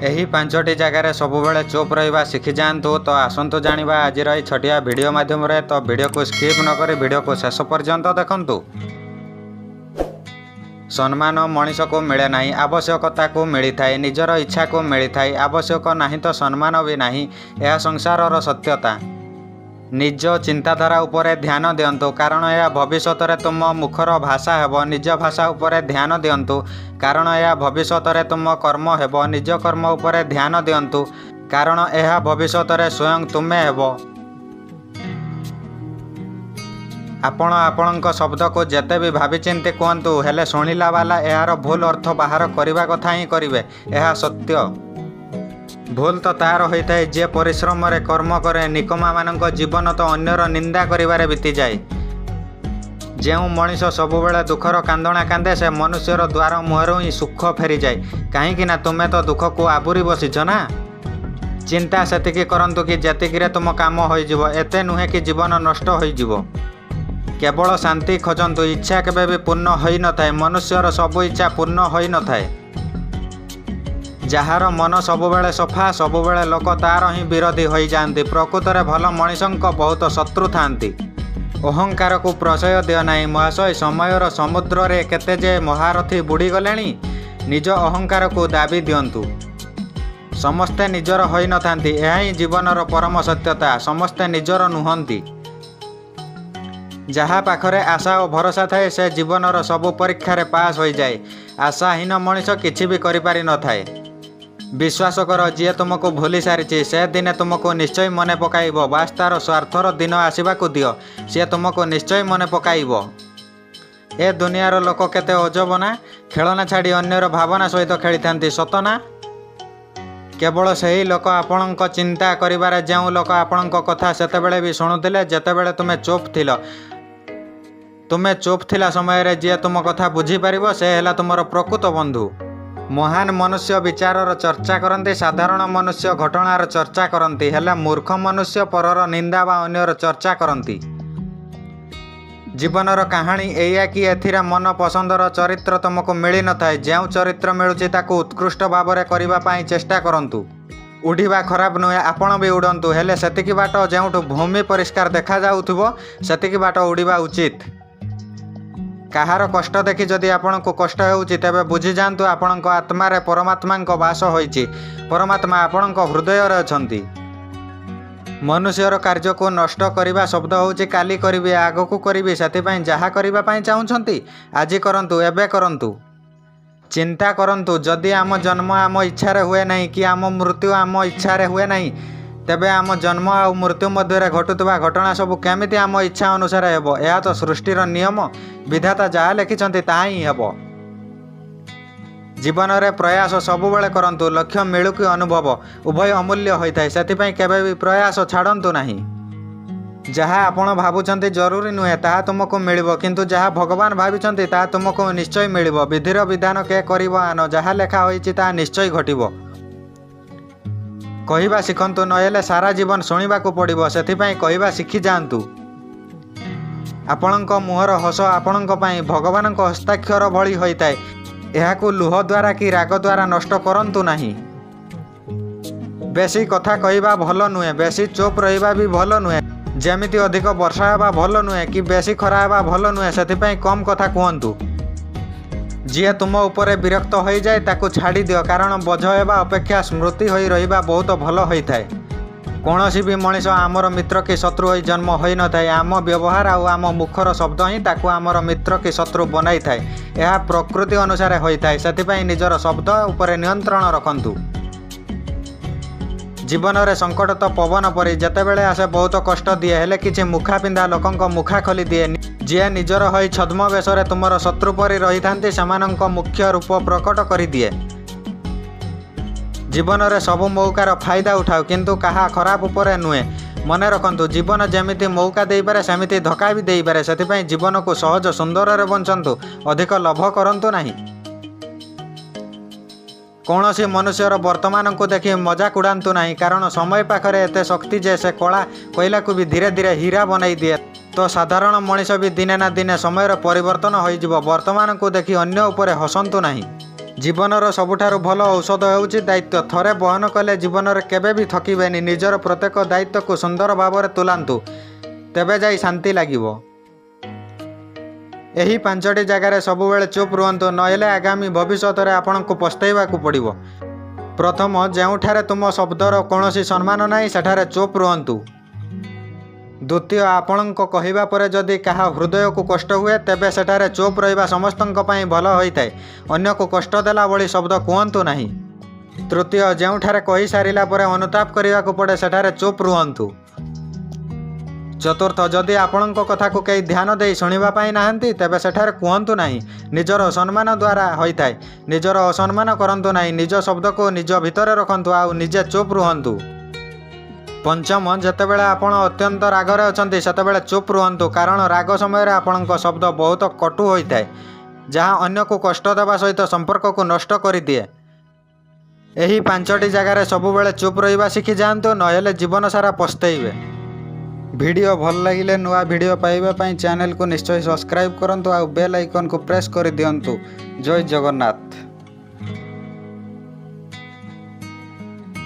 ଏହି ପାଞ୍ଚଟି ଜାଗାରେ ସବୁବେଳେ ଚୁପ୍ ରହିବା ଶିଖିଯାଆନ୍ତୁ। ତ ଆସନ୍ତୁ ଜାଣିବା ଆଜିର ଏହି ଛୋଟିଆ ଭିଡ଼ିଓ ମାଧ୍ୟମରେ। ତ ଭିଡ଼ିଓକୁ ସ୍କିପ୍ ନକରି ଭିଡ଼ିଓକୁ ଶେଷ ପର୍ଯ୍ୟନ୍ତ ଦେଖନ୍ତୁ। ସମ୍ମାନ ମଣିଷକୁ ମିଳେ ନାହିଁ, ଆବଶ୍ୟକତାକୁ ମିଳିଥାଏ। ନିଜର ଇଚ୍ଛାକୁ ମିଳିଥାଏ। ଆବଶ୍ୟକ ନାହିଁ ତ ସମ୍ମାନ ବି ନାହିଁ। ଏହା ସଂସାରର ସତ୍ୟତା। ନିଜ ଚିନ୍ତାଧାରା ଉପରେ ଧ୍ୟାନ ଦିଅନ୍ତୁ, କାରଣ ଏହା ଭବିଷ୍ୟତରେ ତୁମ ମୁଖର ଭାଷା ହେବ। ନିଜ ଭାଷା ଉପରେ ଧ୍ୟାନ ଦିଅନ୍ତୁ, କାରଣ ଏହା ଭବିଷ୍ୟତରେ ତୁମ କର୍ମ ହେବ। ନିଜ କର୍ମ ଉପରେ ଧ୍ୟାନ ଦିଅନ୍ତୁ, କାରଣ ଏହା ଭବିଷ୍ୟତରେ ସ୍ୱୟଂ ତୁମେ ହେବ। ଆପଣ ଆପଣଙ୍କ ଶବ୍ଦକୁ ଯେତେ ବି ଭାବିଚିନ୍ତି କୁହନ୍ତୁ, ହେଲେ ଶୁଣିଲା ବାଲା ଏହାର ଭୁଲ ଅର୍ଥ ବାହାର କରିବା କଥା ହିଁ କରିବେ। ଏହା ସତ୍ୟ। ଭୁଲ ତ ତା'ର ହୋଇଥାଏ, ଯିଏ ପରିଶ୍ରମରେ କର୍ମ କରେ। ନିକମାମାନଙ୍କ ଜୀବନ ତ ଅନ୍ୟର ନିନ୍ଦା କରିବାରେ ବିତିଯାଏ। ଯେଉଁ ମଣିଷ ସବୁବେଳେ ଦୁଃଖର କାନ୍ଦଣା କାନ୍ଦେ, ସେ ମନୁଷ୍ୟର ଦ୍ୱାର ମୁହଁରୁ ହିଁ ସୁଖ ଫେରିଯାଏ। କାହିଁକି ନା ତୁମେ ତ ଦୁଃଖକୁ ଆବୋରି ବସିଛ ନା? ଚିନ୍ତା ସେତିକି କରନ୍ତୁ କି ଯେତିକିରେ ତୁମ କାମ ହୋଇଯିବ, ଏତେ ନୁହେଁ କି ଜୀବନ ନଷ୍ଟ ହୋଇଯିବ। କେବଳ ଶାନ୍ତି ଖୋଜନ୍ତୁ। ଇଚ୍ଛା କେବେ ବି ପୂର୍ଣ୍ଣ ହୋଇନଥାଏ। ମନୁଷ୍ୟର ସବୁ ଇଚ୍ଛା ପୂର୍ଣ୍ଣ ହୋଇନଥାଏ। ଯାହାର ମନ ସବୁବେଳେ ସଫା, ସବୁବେଳେ ଲୋକ ତା'ର ହିଁ ବିରୋଧୀ ହୋଇଯାଆନ୍ତି। ପ୍ରକୃତରେ ଭଲ ମଣିଷଙ୍କ ବହୁତ ଶତ୍ରୁ ଥାଆନ୍ତି। ଅହଙ୍କାରକୁ ପ୍ରଶ୍ରୟ ଦିଅ ନାହିଁ ମହାଶୟ। ସମୟର ସମୁଦ୍ରରେ କେତେ ଯେ ମହାରଥୀ ବୁଡ଼ିଗଲେଣି। ନିଜ ଅହଙ୍କାରକୁ ଦାବି ଦିଅନ୍ତୁ। ସମସ୍ତେ ନିଜର ହୋଇନଥାନ୍ତି। ଏହା ହିଁ ଜୀବନର ପରମ ସତ୍ୟତା। ସମସ୍ତେ ନିଜର ନୁହନ୍ତି। ଯାହା ପାଖରେ ଆଶା ଓ ଭରସା ଥାଏ, ସେ ଜୀବନର ସବୁ ପରୀକ୍ଷାରେ ପାସ୍ ହୋଇଯାଏ। ଆଶାହୀନ ମଣିଷ କିଛି ବି କରିପାରିନଥାଏ। ବିଶ୍ୱାସ କର, ଯିଏ ତୁମକୁ ଭୁଲି ସାରିଛି, ସେ ଦିନେ ତୁମକୁ ନିଶ୍ଚୟ ମନେ ପକାଇବ। ବାସ୍, ତା'ର ସ୍ୱାର୍ଥର ଦିନ ଆସିବାକୁ ଦିଅ। ସିଏ ତୁମକୁ ନିଶ୍ଚୟ ମନେ ପକାଇବ। ଏ ଦୁନିଆର ଲୋକ କେତେ ଅଜବ ନା? ଖେଳନା ଛାଡ଼ି ଅନ୍ୟର ଭାବନା ସହିତ ଖେଳିଥାନ୍ତି, ସତ ନା? କେବଳ ସେହି ଲୋକ ଆପଣଙ୍କ ଚିନ୍ତା କରିପାରେ, ଯେଉଁ ଲୋକ ଆପଣଙ୍କ କଥା ସେତେବେଳେ ବି ଶୁଣୁଥିଲେ, ଯେତେବେଳେ ତୁମେ ଚୁପ୍ ଥିଲ। ତୁମେ ଚୁପ୍ ଥିଲା ସମୟରେ ଯିଏ ତୁମ କଥା ବୁଝିପାରିବ, ସେ ହେଲା ତୁମର ପ୍ରକୃତ ବନ୍ଧୁ। ମହାନ ମନୁଷ୍ୟ ବିଚାରର ଚର୍ଚ୍ଚା କରନ୍ତି, ସାଧାରଣ ମନୁଷ୍ୟ ଘଟଣାର ଚର୍ଚ୍ଚା କରନ୍ତି, ହେଲେ ମୂର୍ଖ ମନୁଷ୍ୟ ପରର ନିନ୍ଦା ବା ଅନ୍ୟର ଚର୍ଚ୍ଚା କରନ୍ତି। ଜୀବନର କାହାଣୀ ଏଇଆ କି ଏଥିରେ ମନ ପସନ୍ଦର ଚରିତ୍ର ତୁମକୁ ମିଳିନଥାଏ। ଯେଉଁ ଚରିତ୍ର ମିଳୁଛି, ତାକୁ ଉତ୍କୃଷ୍ଟ ଭାବରେ କରିବା ପାଇଁ ଚେଷ୍ଟା କରନ୍ତୁ। ଉଡ଼ିବା ଖରାପ ନୁହେଁ, ଆପଣ ବି ଉଡ଼ନ୍ତୁ, ହେଲେ ସେତିକି ବାଟ ଯେଉଁଠୁ ଭୂମି ପରିଷ୍କାର ଦେଖାଯାଉଥିବ, ସେତିକି ବାଟ ଉଡ଼ିବା ଉଚିତ। କାହାର କଷ୍ଟ ଦେଖି ଯଦି ଆପଣଙ୍କୁ କଷ୍ଟ ହେଉଛି, ତେବେ ବୁଝିଯାଆନ୍ତୁ ଆପଣଙ୍କ ଆତ୍ମାରେ ପରମାତ୍ମାଙ୍କ ବାସ ହୋଇଛି। ପରମାତ୍ମା ଆପଣଙ୍କ ହୃଦୟରେ ଅଛନ୍ତି। ମନୁଷ୍ୟର କାର୍ଯ୍ୟକୁ ନଷ୍ଟ କରିବା ଶବ୍ଦ ହେଉଛି କାଲି କରିବି, ଆଗକୁ କରିବି। ସେଥିପାଇଁ ଯାହା କରିବା ପାଇଁ ଚାହୁଁଛନ୍ତି, ଆଜି କରନ୍ତୁ, ଏବେ କରନ୍ତୁ। ଚିନ୍ତା କରନ୍ତୁ, ଯଦି ଆମ ଜନ୍ମ ଆମ ଇଚ୍ଛାରେ ହୁଏ ନାହିଁ କି ଆମ ମୃତ୍ୟୁ ଆମ ଇଚ୍ଛାରେ ହୁଏ ନାହିଁ, ତେବେ ଆମ ଜନ୍ମ ଆଉ ମୃତ୍ୟୁ ମଧ୍ୟରେ ଘଟୁଥିବା ଘଟଣା ସବୁ କେମିତି ଆମ ଇଚ୍ଛା ଅନୁସାରେ ହେବ? ଏହା ତ ସୃଷ୍ଟିର ନିୟମ। ବିଧାତା ଯାହା ଲେଖିଛନ୍ତି, ତାହା ହିଁ ହେବ। ଜୀବନରେ ପ୍ରୟାସ ସବୁବେଳେ କରନ୍ତୁ। ଲକ୍ଷ୍ୟ ମିଳୁ କି ଅନୁଭବ, ଉଭୟ ଅମୂଲ୍ୟ ହୋଇଥାଏ। ସେଥିପାଇଁ କେବେ ବି ପ୍ରୟାସ ଛାଡ଼ନ୍ତୁ ନାହିଁ। ଯାହା ଆପଣ ଭାବୁଛନ୍ତି ଜରୁରୀ ନୁହେଁ, ତାହା ତୁମକୁ ମିଳିବ, କିନ୍ତୁ ଯାହା ଭଗବାନ ଭାବିଛନ୍ତି, ତାହା ତୁମକୁ ନିଶ୍ଚୟ ମିଳିବ। ବିଧିର ବିଧାନ କେ କରିବ ଆନ। ଯାହା ଲେଖା ହୋଇଛି, ତାହା ନିଶ୍ଚୟ ଘଟିବ। କହିବା ଶିଖନ୍ତୁ, ନହେଲେ ସାରା ଜୀବନ ଶୁଣିବାକୁ ପଡ଼ିବ। ସେଥିପାଇଁ କହିବା ଶିଖିଯାଆନ୍ତୁ। ଆପଣଙ୍କ ମୁହଁର ହସ ଆପଣଙ୍କ ପାଇଁ ଭଗବାନଙ୍କ ହସ୍ତାକ୍ଷର ଭଳି ହୋଇଥାଏ। ଏହାକୁ ଲୁହ ଦ୍ୱାରା କି ରାଗ ଦ୍ୱାରା ନଷ୍ଟ କରନ୍ତୁ ନାହିଁ। ବେଶୀ କଥା କହିବା ଭଲ ନୁହେଁ, ବେଶୀ ଚୁପ୍ ରହିବା ବି ଭଲ ନୁହେଁ। ଯେମିତି ଅଧିକ ବର୍ଷା ହେବା ଭଲ ନୁହେଁ କି ବେଶୀ ଖରା ହେବା ଭଲ ନୁହେଁ, ସେଥିପାଇଁ କମ୍ କଥା କୁହନ୍ତୁ। ଯିଏ ତୁମ ଉପରେ ବିରକ୍ତ ହୋଇଯାଏ, ତାକୁ ଛାଡ଼ିଦିଅ, କାରଣ ବୋଝ ହେବା ଅପେକ୍ଷା ସ୍ମୃତି ହୋଇ ରହିବା ବହୁତ ଭଲ ହୋଇଥାଏ। କୌଣସି ବି ମଣିଷ ଆମର ମିତ୍ର କି ଶତ୍ରୁ ହୋଇ ଜନ୍ମ ହୋଇନଥାଏ। ଆମ ବ୍ୟବହାର ଆଉ ଆମ ମୁଖର ଶବ୍ଦ ହିଁ ତାକୁ ଆମର ମିତ୍ର କି ଶତ୍ରୁ ବନାଇଥାଏ। ଏହା ପ୍ରକୃତି ଅନୁସାରେ ହୋଇଥାଏ। ସେଥିପାଇଁ ନିଜର ଶବ୍ଦ ଉପରେ ନିୟନ୍ତ୍ରଣ ରଖନ୍ତୁ। ଜୀବନରେ ସଙ୍କଟ ତ ପବନ ପରି, ଯେତେବେଳେ ଆସେ ବହୁତ କଷ୍ଟ ଦିଏ, ହେଲେ କିଛି ମୁଖା ପିନ୍ଧା ଲୋକଙ୍କ ମୁଖା ଖୋଲିଦିଏ। ଯିଏ ନିଜର ହୋଇ ଛଦ୍ମବେଶରେ ତୁମର ଶତ୍ରୁ ପରି ରହିଥାନ୍ତି, ସେମାନଙ୍କ ମୁଖ୍ୟ ରୂପ ପ୍ରକଟ କରିଦିଏ। ଜୀବନରେ ସବୁ ମଉକାର ଫାଇଦା ଉଠାଅ, କିନ୍ତୁ କାହା ଖରାପ ଉପରେ ନୁହେଁ। ମନେ ରଖନ୍ତୁ, ଜୀବନ ଯେମିତି ମଉକା ଦେଇପାରେ, ସେମିତି ଧୋକା ବି ଦେଇପାରେ। ସେଥିପାଇଁ ଜୀବନକୁ ସହଜ ସୁନ୍ଦରରେ ବଞ୍ଚନ୍ତୁ, ଅଧିକ ଲୋଭ କରନ୍ତୁ ନାହିଁ। କୌଣସି ମନୁଷ୍ୟର ବର୍ତ୍ତମାନକୁ ଦେଖି ମଜାକ ଉଡ଼ାନ୍ତୁ ନାହିଁ, କାରଣ ସମୟ ପାଖରେ ଏତେ ଶକ୍ତି ଯେ ସେ କଳା କୋଇଲାକୁ ବି ଧୀରେ ଧୀରେ ହୀରା ବନାଇଦିଏ, ତ ସାଧାରଣ ମଣିଷ ବି ଦିନେ ନା ଦିନେ ସମୟର ପରିବର୍ତ୍ତନ ହୋଇଯିବ। ବର୍ତ୍ତମାନକୁ ଦେଖି ଅନ୍ୟ ଉପରେ ହସନ୍ତୁ ନାହିଁ। ଜୀବନର ସବୁଠାରୁ ଭଲ ଔଷଧ ହେଉଛି ଦାୟିତ୍ୱ। ଥରେ ବହନ କଲେ ଜୀବନରେ କେବେ ବି ଥକିବେନି। ନିଜର ପ୍ରତ୍ୟେକ ଦାୟିତ୍ୱକୁ ସୁନ୍ଦର ଭାବରେ ତୁଲାନ୍ତୁ, ତେବେ ଯାଇ ଶାନ୍ତି ଲାଗିବ। ଏହି ପାଞ୍ଚଟି ଜାଗାରେ ସବୁବେଳେ ଚୁପ୍ ରୁହନ୍ତୁ, ନହେଲେ ଆଗାମୀ ଭବିଷ୍ୟତରେ ଆପଣଙ୍କୁ ପସ୍ତେଇବାକୁ ପଡ଼ିବ। ପ୍ରଥମ, ଯେଉଁଠାରେ ତୁମ ଶବ୍ଦର କୌଣସି ସମ୍ମାନ ନାହିଁ, ସେଠାରେ ଚୁପ୍ ରୁହନ୍ତୁ। ଦ୍ୱିତୀୟ, ଆପଣଙ୍କ କହିବା ପରେ ଯଦି କାହା ହୃଦୟକୁ କଷ୍ଟ ହୁଏ, ତେବେ ସେଠାରେ ଚୁପ୍ ରହିବା ସମସ୍ତଙ୍କ ପାଇଁ ଭଲ ହୋଇଥାଏ। ଅନ୍ୟକୁ କଷ୍ଟ ଦେଲା ଭଳି ଶବ୍ଦ କୁହନ୍ତୁ ନାହିଁ। ତୃତୀୟ, ଯେଉଁଠାରେ କହିସାରିଲା ପରେ ଅନୁତାପ କରିବାକୁ ପଡ଼େ, ସେଠାରେ ଚୁପ୍ ରୁହନ୍ତୁ। ଚତୁର୍ଥ, ଯଦି ଆପଣଙ୍କ କଥାକୁ କେହି ଧ୍ୟାନ ଦେଇ ଶୁଣିବା ପାଇଁ ନାହାନ୍ତି, ତେବେ ସେଠାରେ କୁହନ୍ତୁ ନାହିଁ। ନିଜର ଅସମ୍ମାନ ଦ୍ୱାରା ହୋଇଥାଏ। ନିଜର ଅସମ୍ମାନ କରନ୍ତୁ ନାହିଁ। ନିଜ ଶବ୍ଦକୁ ନିଜ ଭିତରେ ରଖନ୍ତୁ ଆଉ ନିଜେ ଚୁପ୍ ରୁହନ୍ତୁ। ପଞ୍ଚମ, ଯେତେବେଳେ ଆପଣ ଅତ୍ୟନ୍ତ ରାଗରେ ଅଛନ୍ତି, ସେତେବେଳେ ଚୁପ୍ ରୁହନ୍ତୁ, କାରଣ ରାଗ ସମୟରେ ଆପଣଙ୍କ ଶବ୍ଦ ବହୁତ କଟୁ ହୋଇଥାଏ, ଯାହା ଅନ୍ୟକୁ କଷ୍ଟ ଦେବା ସହିତ ସମ୍ପର୍କକୁ ନଷ୍ଟ କରିଦିଏ। ଏହି ପାଞ୍ଚଟି ଜାଗାରେ ସବୁବେଳେ ଚୁପ୍ ରହିବା ଶିଖିଯାଆନ୍ତୁ, ନହେଲେ ଜୀବନ ସାରା ପସ୍ତେଇବେ। ଭିଡ଼ିଓ ଭଲ ଲାଗିଲେ ନୂଆ ଭିଡ଼ିଓ ପାଇବା ପାଇଁ ଚ୍ୟାନେଲକୁ ନିଶ୍ଚୟ ସବସ୍କ୍ରାଇବ୍ କରନ୍ତୁ ଆଉ ବେଲ୍ ଆଇକନ୍କୁ ପ୍ରେସ୍ କରିଦିଅନ୍ତୁ। ଜୟ ଜଗନ୍ନାଥ।